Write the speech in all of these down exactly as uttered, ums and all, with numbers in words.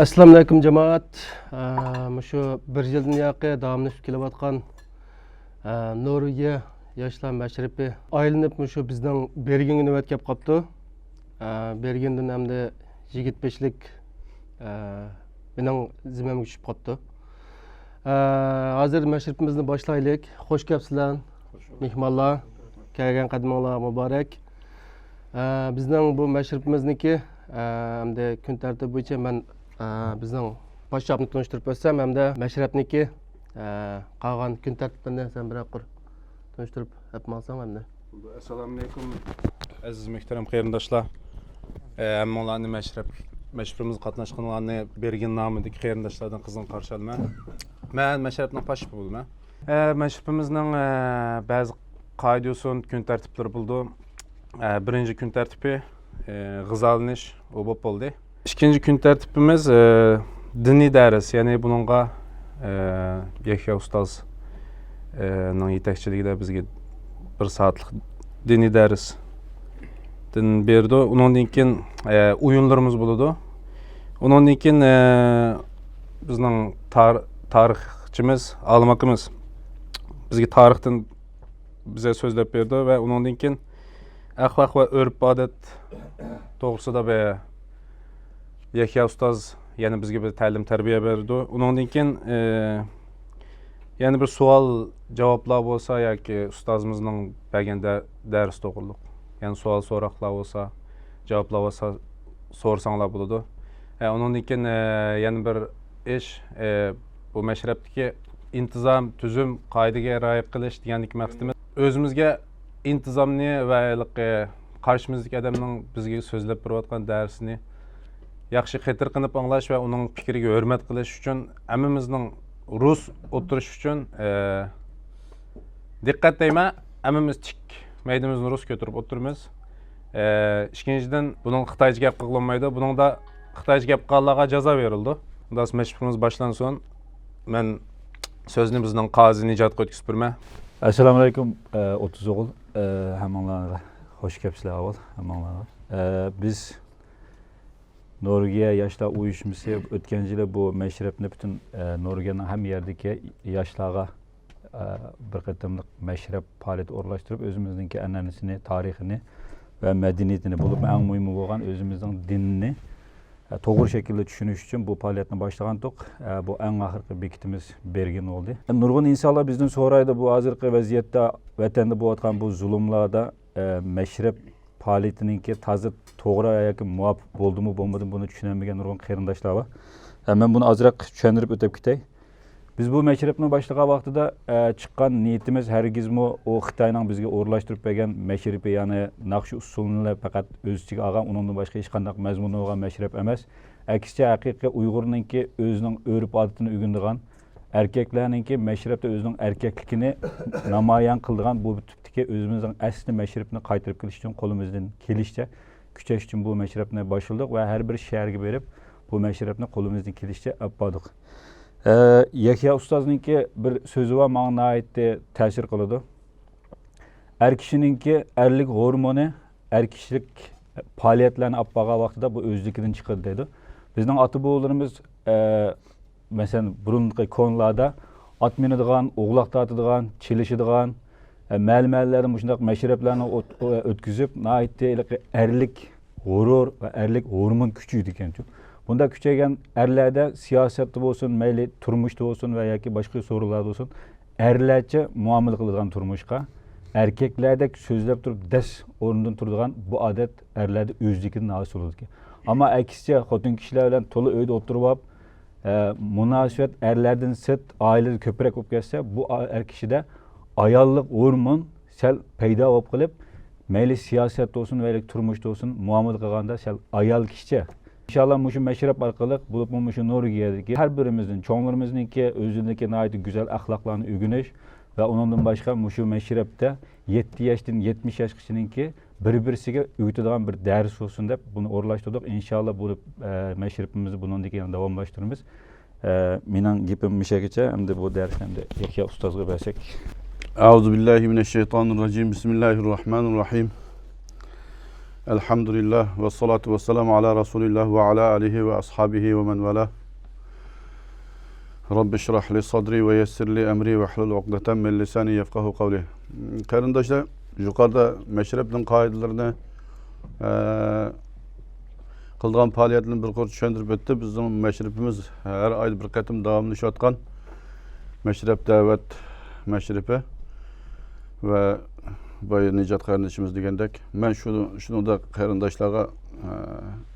ئەسسالامۇئەلەيكۇم، جامائەت. ئە، مۇشۇ بىر يىلدىن ياقى داۋاملىشىپ كېلىۋاتقان، ئە، نورۋېگىيە ياشلار مەشرىپى ئايلىنىپ مۇشۇ بىزنىڭ بېرگېنگە نۆۋەت كەپ قاپتۇ. ئە، بېرگېندىن ئەمدى يىگىت بېشىلىك، ئە، مېنىڭ زىممەمگە چۈشۈپ قاپتۇ. ئە، ھازىر مەشرىپىمىزنى باشلايلى. خوش كەپسىلەر، مېھمانلار. كەلگەن قەدىمىڭلار مۇبارەك. ئە، بىزنىڭ بۇ مەشرىپىمىزنىڭكى، ئە، ئەمدى كۈن تەرتىپى بويىچە مەن، ئە، بىزنىڭ باش شتابنى تونۇشتۇرۇپ ئۆتسەم، ھەمدە مەشرەپنىڭكى، ئە، قالغان كۈن تەرتىپلىرىنى سەن بىرەر قۇر تونۇشتۇرۇپ ئەپ ماڭساڭ ئەمدى. ئەسسالامۇئەلەيكۇم، ئەزىز مۆھتەرەم قېرىنداشلار. ئە، ھەممىڭلارنى مەشرەپ، مەشرىپىمىزگە قاتناشقىنىڭلارنى بېرگېن نامىدىكى قېرىنداشلاردىن قىزغىن قارشى ئالىمەن. مەن مەشرەپنىڭ پاشپى بولىمەن. ئە، مەشرىپىمىزنىڭ، ئە، بەزى قائىدە-يوسۇن، كۈن تەرتىپلىرى بولىدۇ. ئە، بىرىنچى كۈن تەرتىپى، ئە، غىزالىنىش، ئۇ بولۇپ بولدى. ئىككىنچى كۈن تەرتىپىمىز، ئە، دىنىي دەرس، يەنى بۇنىڭغا، ئە، يەھيا ئۇستاز، ئە، نىڭ يېتەكچىلىكىدە بىزگە بىر سائەتلىك دىنىي دەرستىن بېرىدۇ. ئۇنىڭدىن كېيىن، ئە، ئويۇنلىرىمىز بولىدۇ. ئۇنىڭدىن كېيىن، ئە، بىزنىڭ تار-، تارىخچىمىز، ئالىم ئاكىمىز بىزگە تارىختىن بىزگە سۆزلەپ بېرىدۇ ۋە ئۇنىڭدىن كېيىن ئەخلاق ۋە ئۆرپ-ئادەت توغرىسىدا بىر يەھيا ئۇستاز يەنە بىزگە بىر تەلىم-تەربىيە بېرىدۇ. ئۇنىڭدىن كېيىن، ئى، يەنە بىر سوئال-جاۋابلار بولسا ياكى ئۇستازىمىزنىڭ بەرگەن دە-، دەرس توغرۇلۇق، يەنە سوئال-سوراقلار بولسا، جاۋابلار بولسا سورىساڭلار بولىدۇ. ئە، ئۇنىڭدىن كېيىن، ئە، يەنە بىر ئىش، ئە، بۇ مەشرەپتىكى ئىنتىزام، تۈزۈم، قائىدىگە رىئايە قىلىش دېگەندىكى مەقسىتىمىز ئۆزىمىزگە ئىنتىزامنى ۋە ھېلىقى قارشىمىزدىكى ئادەمنىڭ بىزگە سۆزلەپ بېرىۋاتقان دەرسىنى ياخشى خېتىر قىلىپ ئاڭلاش ۋە ئۇنىڭ پىكرىگە ھۆرمەت قىلىش ئۈچۈن ھەممىمىزنىڭ رۇس ئولتۇرۇش ئۈچۈن، ئە، دىققەت دەيمەن، ھەممىمىز تىك مەيدىمىزنى رۇس كۆتۈرۈپ ئولتۇرىمىز. ئە، ئىككىنچىدىن، بۇنىڭ خىتايچە گەپ قىلغىلى بولمايدۇ. بۇنىڭدا خىتايچە گەپ قىلغانلارغا جازا بېرىلىدۇ. ئۇنداق مەشرىپىمىز باشلانسۇن. مەن سۆزنى بىزنىڭ قازى نىجاتقا ئۆتكۈزۈپ بېرىمەن. ئەسسالامۇئەلەيكۇم، ئە، ئوتتۇز ئوغۇل. ئە، ھەممىڭلارغا خوش كەپسىلەر ئاۋۋال، ھەممىڭلارغا. ئە، بىز نورۋېگىيە ياشلار ئۇيۇشمىسى ئۆتكەن يىلى بۇ مەشرەپنى پۈتۈن، ئە، نورۋېگىيەنىڭ ھەممە يەردىكى ياشلارغا، ئە، بىر قېتىملىق مەشرەپ پائالىيىتى ئورۇنلاشتۇرۇپ، ئۆزىمىزنىڭكى ئەنئەنىسىنى، تارىخىنى ۋە مەدەنىيىتىنى، بولۇپمۇ ئەڭ مۇھىمى بولغان ئۆزىمىزنىڭ دىنىنى، ئە، توغرا شەكىلدە چۈشىنىش ئۈچۈن بۇ پائالىيەتنى باشلىغانتۇق. ئە، بۇ ئەڭ ئاخىرقى بېكىتىمىز بېرگېن بولدى. نۇرغۇن ئىنسانلار بىزدىن سورايدۇ، بۇ ھازىرقى ۋەزىيەتتە ۋەتەندە بولۇۋاتقان بۇ زۇلۇملاردا، ئە، مەشرەپ پائالىيىتىنىڭكى تازا توغرا ياكى مۇۋاپىق بولدىمۇ بولمىدىمۇ، بۇنى چۈشىنەلمىگەن نۇرغۇن قېرىنداشلار بار. ئە، مەن بۇنى ئازراق چۈشەندۈرۈپ ئۆتۈپ كېتەي. بىز بۇ مەشرەپنى باشلىغان ۋاقتىدا، ئە، چىققان نىيىتىمىز ھەرگىزمۇ ئۇ خىتاينىڭ بىزگە ئورۇنلاشتۇرۇپ بەرگەن مەشرىپى، يەنى ناخشا ئۇسسۇلىنى پەقەت ئۆز ئىچىگە ئالغان، ئۇنىڭدىن باشقا ھېچقانداق مەزمۇنى بولغان مەشرەپ ئەمەس. ئەكسىچە، ھەقىقىي ئۇيغۇرنىڭكى ئۆزىنىڭ ئۆرپ-ئادىتىنى ئۆگىنىدىغان، ئەركەكلەرنىڭكى مەشرەپتە ئۆزىنىڭ ئەركەكلىكىنى نامايان قىلىدىغان بۇ تىپتىكى ئۆزىمىزنىڭ ئەسلى مەشرىپىنى قايتۇرۇپ كېلىش ئۈچۈن قولىمىزدىن كېلىشىچە كۈچەش ئۈچۈن بۇ مەشرەپنى باشلىدۇق ۋە ھەر بىر شەھەرگە بېرىپ، بۇ مەشرەپنى قولىمىزدىن كېلىشىچە ئەپ باردۇق. ئە، يەھيا ئۇستازنىڭكى بىر سۆزى بار، ماڭا ناھايىتى تەسىر قىلىدۇ. ئەر كىشىنىڭكى ئەرلىك ھورمونى ئەر كىشىلىك پائالىيەتلەرنى ئاپ بارغان ۋاقتىدا بۇ ئۆزلۈكىدىن چىقىدۇ دەيدۇ. بىزنىڭ ئاتا-بوۋىلىرىمىز، ئە، مەسىلەن، بۇرۇنقى كونىلاردا ئات مىنىدىغان، ئوغلاق تارتىدىغان، چېلىشىدىغان، ئە، مەھەللە-مەھەللىلەردە مۇشۇنداق مەشرەپلەرنى ئوت-، ئۆتكۈزۈپ، ناھايىتى ھېلىقى ئەرلىك غۇرۇر ۋە ئەرلىك ھورمون كۈچىيىدىكەنچۇ. بۇنداق كۈچەيگەن ئەرلەردە سىياسەتتە بولسۇن، مەيلى تۇرمۇشتا بولسۇن ۋە ياكى باشقا سورۇنلاردا بولسۇن، ئەرلەرچە مۇئامىلە قىلىدىغان تۇرمۇشقا، ئەركەكلەردەك سۆزلەپ تۇرۇپ دەس ئورنىدىن تۇرىدىغان بۇ ئادەت ئەرلەردە ئۆزلۈكىدىن ھاسىل بولىدىكەن. ئەمما ئەكسىچە، خوتۇن كىشىلەر بىلەن تولا ئۆيدە ئولتۇرۇپ، ئە، مۇناسىۋەت ئەرلەردىن سىرت ئائىلىدە كۆپرەك بولۇپ كەتسە، بۇ ئا-، ئەر كىشىدە ئاياللىق ھورمون سەل پەيدا بولۇپ قېلىپ، مەيلى سىياسەتتە بولسۇن، مەيلى تۇرمۇشتا بولسۇن، مۇئامىلە قىلغاندا سەل ئايال كىشىچە. ئىنشاللا مۇشۇ مەشرەپ ئارقىلىق، بولۇپمۇ مۇشۇ نورۋېگىيەدىكى ھەر بىرىمىزدىن، چوڭلىرىمىزنىڭكى ئۆزىدىكى ناھايىتى گۈزەل ئەخلاقلارنى ئۆگىنىش ۋە ئۇنىڭدىن باشقا مۇشۇ مەشرەپتە يەتتە ياشتىن يەتمىش ياشقىچىنىڭكى بىر-بىرسىگە ئۆگىتىدىغان بىر دەرس بولسۇن دەپ بۇنى ئورۇنلاشتۇردۇق. ئىنشاللا بۇ، ئە، مەشرىپىمىزنى بۇنىڭدىن كېيىن داۋاملاشتۇرىمىز. ئە، مېنىڭ گېپىم مۇشۇ يەرگىچە. ئەمدى بۇ دەرسنى ئەمدى يەھيا ئۇستازغا بەرسەك. أعوذ بالله من الشيطان الرجيم. بسم الله الرحمن الرحيم. ئەلھەمدۇلىللاھ، ۋەسسالاتۇ ۋەسسالامۇ ئالا رەسۇلىللاھ ۋە ئالا ئالىھى ۋە ئەسھابىھى ۋە مەن ۋالاھ. رەببىشرەھ لى سەدرى ۋە يەسسىر لى ئەمرى ۋەھلۇل ئۇقدەتەن مىن لىسانى يەفقەھۇ قەۋلى. قېرىنداشلار، يۇقىرىدا مەشرەپنىڭ قائىدىلىرىنى، ئە، قىلىدىغان پائالىيەتلىرىنى بىر قۇر چۈشەندۈرۈپ ئۆتتى. بىزنىڭ مەشرىپىمىز ھەر ئايدا بىر قېتىم داۋاملىشىۋاتقان مەشرەپ دەۋەت مەشرىپى ۋە بايا نىجات قېرىندىشىمىز دېگەندەك، مەن شۇ، شۇنىڭدا قېرىنداشلارغا، ئە،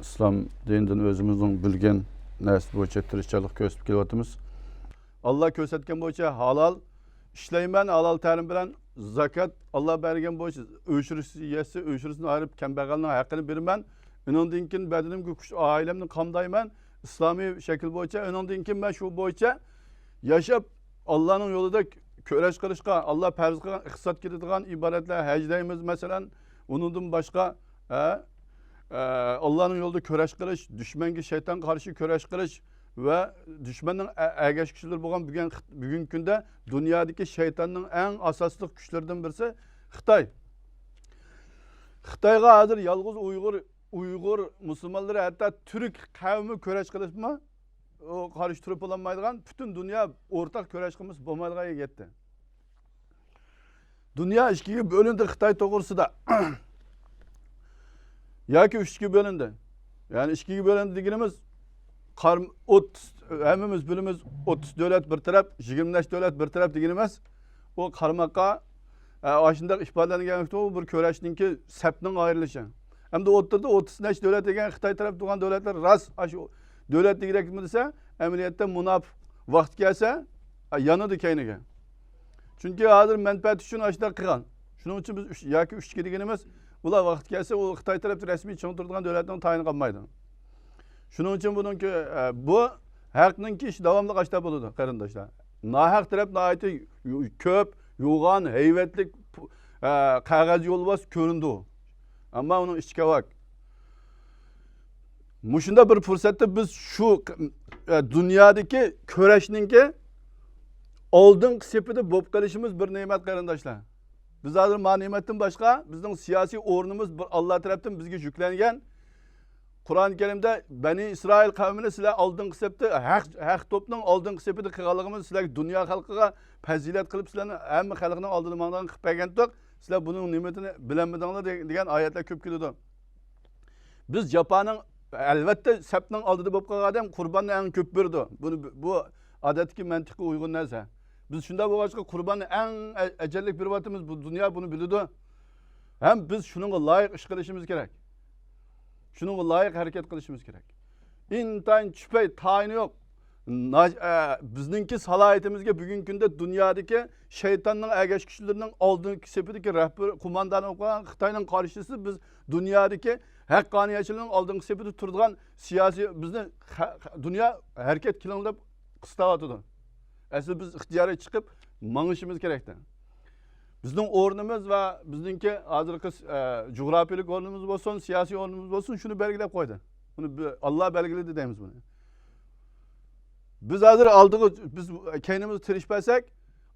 ئىسلام دىنىدىن ئۆزىمىزنىڭ بىلگەن نەرسە بويىچە تىرىشچانلىق كۆرسىتىپ كېلىۋاتىمىز. ئاللا كۆرسەتكەن بويىچە ھالال ئىشلەيمەن، ھالال تەرىم بىلەن زاكات، ئاللا بەرگەن بويىچە ئۆشۈرۈش يەتسە، ئۆشۈرۈشىنى ئايرىپ، كەمبەغەلنىڭ ھەققىنى بېرىمەن. ئۇنىڭدىن كېيىن بەدىنىمگە كۈچ، ئائىلەمنى قامدايمەن. ئىسلامىي شەكىل بويىچە، ئۇنىڭدىن كېيىن مەن شۇ بويىچە ياشاپ، ئاللانىڭ يولىدا كۈرەش قىلىشقا، ئاللا پەرز قىلغان ئىقتىساد كېتىدىغان ئىبادەتلەر، ھەج دەيمىز، مەسىلەن، ئۇنىڭدىن باشقا، ھە، ئە، ئاللانىڭ يولىدا كۈرەش قىلىش، دۈشمەنگە، شەيتانغا قارشى كۈرەش قىلىش ۋە دۈشمەننىڭ ئە-، ئەگەشكۈچىلىرى بولغان بۈگۈن، بۈگۈنكى كۈندە دۇنيادىكى شەيتاننىڭ ئەڭ ئاساسلىق كۈچلىرىدىن بىرسى خىتاي. خىتايغا ھازىر يالغۇز ئۇيغۇر، ئۇيغۇر مۇسۇلمانلىرى، ھەتتا تۈرك قەۋمى كۈرەش قىلىپمۇ، ئۇ قارشى تۇرۇپ بولالمايدىغان، پۈتۈن دۇنيا ئورتاق كۈرەش قىلمىسا بولمايدىغان يەرگە يەتتى. دۇنيا ئىككىگە بۆلۈندى خىتاي توغرىسىدا. ياكى ئۈچكە بۆلۈندى. يەنى ئىككىگە بۆلۈندى دېگىنىمىز، قار-، ئوتتۇز، ھەممىمىز بىلىمىز، ئوتتۇز دۆلەت بىر تەرەپ، يىگىرمە نەچچە دۆلەت بىر تەرەپ دېگىنى ئەمەس. ئۇ قارىماققا، ئە، ئاشۇنداق ئىپادىلەنگەن ۋاقىتتا ئۇ بىر كۈرەشنىڭكى سەپنىڭ ئايرىلىشى. ئەمدى ئوتتۇرىدا ئوتتۇز نەچچە دۆلەت دېگەن خىتاي تەرەپ تۇرغان دۆلەتلەر راست، ئاشۇ دۆلەت دېگۈدەكمۇ دېسە، ئەمەلىيەتتە مۇناپىق ۋاقتى كەلسە، ئە، يانىدۇ كەينىگە. چۈنكى ھازىر مەنپەئەت ئۈچۈن ئاشۇنداق قىلغان. شۇنىڭ ئۈچۈن بىز ئۈچ ياكى ئۈچكە دېگىنىمىز، ئۇلار ۋاقتى كەلسە، ئۇ خىتاي تەرەپتە رەسمىي چىڭ تۇرىدىغان دۆلەتنىڭ تايىنى قالمايدۇ. شۇنىڭ ئۈچۈن بۇنىڭكى، ئە، بۇ ھەقنىڭكى ئىشى داۋاملىق ئاشتا بولىدۇ، قېرىنداشلار. ناھەق تەرەپ ناھايىتى يو-، كۆپ، يوغان، ھەيۋەتلىك، ئە، قەغەز يولۋاس كۆرۈنىدۇ. ئەمما ئۇنىڭ ئىچى كاۋاك. مۇشۇنداق بىر پۇرسەتتە بىز شۇ، ئە، دۇنيادىكى كۈرەشنىڭكى ئالدىنقى سېپىدە بولۇپ قېلىشىمىز بىر نېمەت، قېرىنداشلار. بىز ھازىر ما نېمەتتىن باشقا بىزنىڭ سىياسىي ئورنىمىز بىر ئاللا تەرەپتىن بىزگە يۈكلەنگەن. قۇرئان كەرىمدە بەنى ئىسرائىل قەۋمىنى سىلەر ئالدىنقى سەپتە، ھەق، ھەق توپنىڭ ئالدىنقى سېپىدە قىلغانلىقىمىز سىلەرگە دۇنيا خەلقىگە پەزىلەت قىلىپ، سىلەرنى ھەممە خەلقنىڭ ئالدىدا ماڭىدىغان قىلىپ بەرگەنتۇق، سىلەر بۇنىڭ نېمىتىنى بىلەلمىدىڭلار دېگەن ئايەتلەر كۆپ كېلىدۇ. بىز جاپانىڭ، ئەلۋەتتە، سەپنىڭ ئالدىدا بولۇپ قالغان ئادەم قۇرباننى ئەڭ كۆپ بېرىدۇ. بۇنى، بۇ ئادەتتىكى مەنتىققە ئۇيغۇن نەرسە. بىز شۇنداق بولغاچقا، قۇرباننى ئەڭ ئە-، ئەجەللىك بېرىۋاتىمىز. بۇ دۇنيا بۇنى بىلىدۇ. ھەم بىز شۇنىڭغا لايىق ئىش قىلىشىمىز كېرەك. شۇنىڭغا لايىق ھەرىكەت قىلىشىمىز كېرەك. ئىنتايىن چۈپەي، تايىنى يوق. ناج-، ئە، بىزنىڭكى سالاھىيىتىمىزگە بۈگۈنكى كۈندە دۇنيادىكى شەيتاننىڭ ئەگەشكۈچىلىرىنىڭ ئالدىنقى سېپىدىكى رەھبىرى، قوماندانى بولۇپ قالغان خىتاينىڭ قارشىسى، بىز دۇنيادىكى ھەققانىيەتچىلىكنىڭ ئالدىنقى سېپىدە تۇرىدىغان سىياسىي، بىزنى خە-، خە-، دۇنيا ھەرىكەت قىلىڭ دەپ قىستاۋاتىدۇ. ئەسلى بىز ئىختىيارىي چىقىپ ماڭىشىمىز كېرەكتى. بىزنىڭ ئورنىمىز ۋە بىزنىڭكى ھازىرقى، ئە، جۇغراپىيىلىك ئورنىمىز بولسۇن، سىياسىي ئورنىمىز بولسۇن، شۇنى بەلگىلەپ قويدى. بۇنى بى-، ئاللا بەلگىلىدى دەيمىز بۇنى. بىز ھازىر ئالدىغا، بىز كەينىمىزگە تىرىشىپ بەرسەك،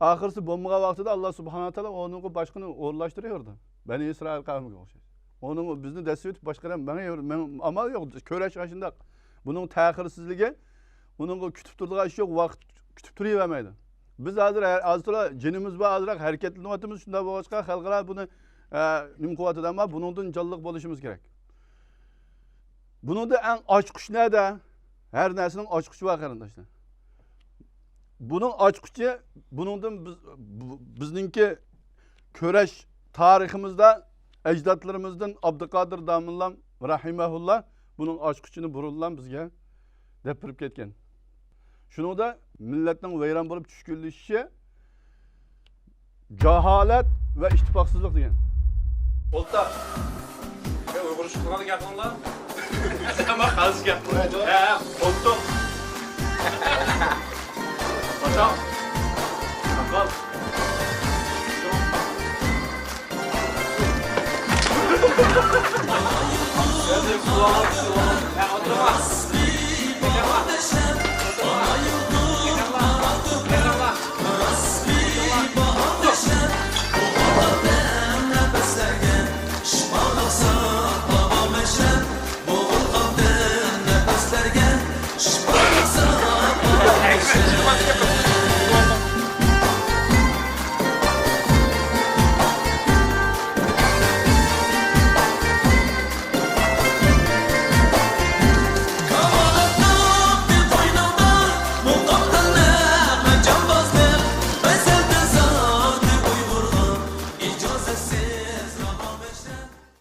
ئاخىرسى بولمىغان ۋاقتىدا ئاللا سۇبھانەھۇ ۋە تائالا ئۇنىڭغا باشقىنى ئورۇنلاشتۇرۇۋېرىدۇ. بەنى ئىسرائىل قەۋمىگە ئوخشاش. ئۇنىڭ بىزنى دەسسىۋېتىپ باشقا مەڭ-، مەڭ-، ئامال يوق. كۈرەش ئاشۇنداق. بۇنىڭ تەخىرسىزلىكى، ئۇنىڭغا كۈتۈپ تۇرىدىغان ئىش يوق، ۋاقىت كۈتۈپ تۇرۇۋەرمەيدۇ. بىز ھازىر ھە-، ئازتولا جېنىمىز بار، ئازراق ھەرىكەتلىنىۋاتىمىز، شۇنداق بولغاچقا خەلقئارا بۇنى، ئە، نېمە قىلىۋاتىدۇ، ئەمما بۇنىڭدىن جانلىق بولۇشىمىز كېرەك. بۇنىڭدا ئەڭ ئاچقۇچ نەدە؟ ھەر نەرسىنىڭ ئاچقۇچى بار، قېرىنداشلار. بۇنىڭ ئاچقۇچى، بۇنىڭدىن بىز، بۇ-، بىزنىڭكى كۈرەش تارىخىمىزدا ئەجدادلىرىمىزدىن ئابدۇقادىر داموللام رەھىمەھۇللا بۇنىڭ ئاچقۇچىنى بۇرۇنلا بىزگە دەپ بېرىپ كەتكەن. شۇنىڭدا مىللەتنىڭ ۋەيران بولۇپ چۈشكۈنلىشىشى، جاھالەت ۋە ئىتتىپاقسىزلىق دېگەن. ئولتۇر. ئۇيغۇرچە قىلغان گەپىڭلار. ئەمما قازى گەپ. ھە، ئولتۇر. پاچاق. ساقال. ھە، ئولتۇرما.